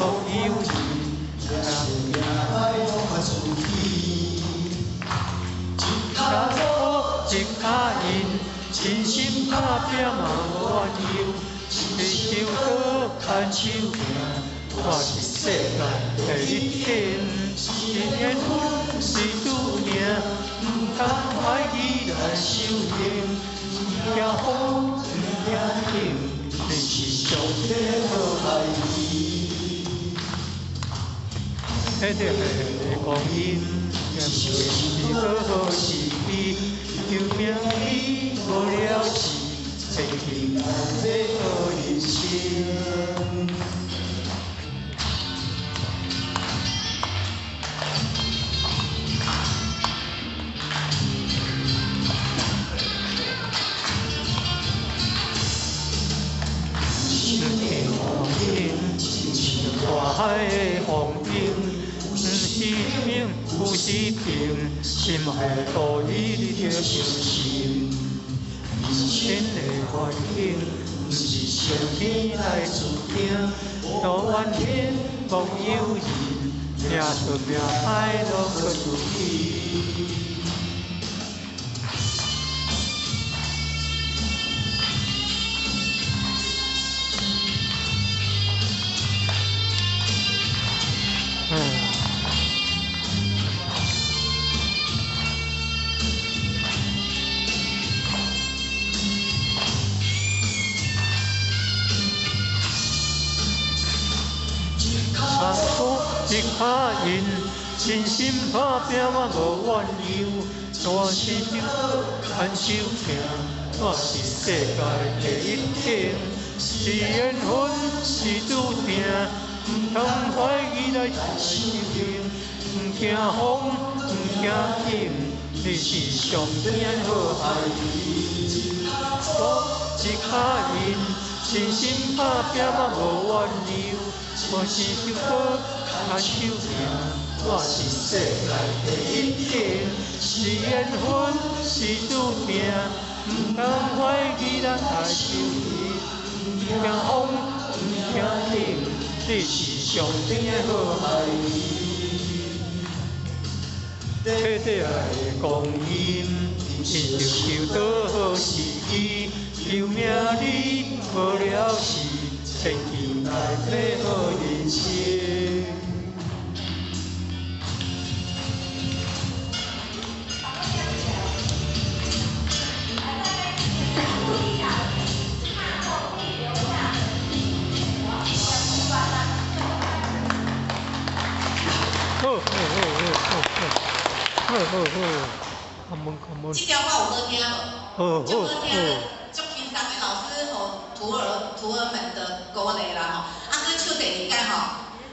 無由人，命顺命歹攏愛出去。一跤跤步一跤印，真心拍拚嘛無緣由，是手刀牽手行，我是世界第一等，是緣分是注定，毋通懷疑來修行，毋驚風，毋驚冷，你是上帝好孩兒。彼个光陰，念是好是非，求名利無了時，千金難買好人生。心天空，亲像大海的风景，毋是明，有是平，心爱的道理你著相信。人生的環境，毋是上天來注定，路怨天，莫由人，命順命歹攏靠自己。嗯。一跤跤步一跤印，真心拍拚嘛無緣由，大是手牽手行，我是世界第一等，是緣分是注定，毋通懷疑來修行，毋驚風，毋驚冷，你是上天好孩兒。一步一跤印，真心拍拚嘛無緣由，我是手刀牽手行，我是世界第一等，是緣分是注定，毋通懷疑來修行，毋驚風，毋驚冷，你是上天的好孩兒。短短的光陰，親像求倒好時機，求名利無了時，千金難買好人生。好，好，好，好，好，好，好，感恩感恩。這條歌有好聽無？好足好聽的，足輕鬆的，老師予徒兒徒兒們的鼓勵啦吼。啊，閣唱第二擺吼。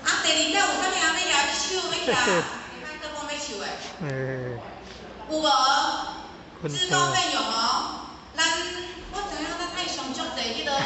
啊，第二擺有啥物人欲舉手欲徛？麥克風欲唱的。有無？自告奮勇哦。咱我知影咱愛上足濟彼個呢。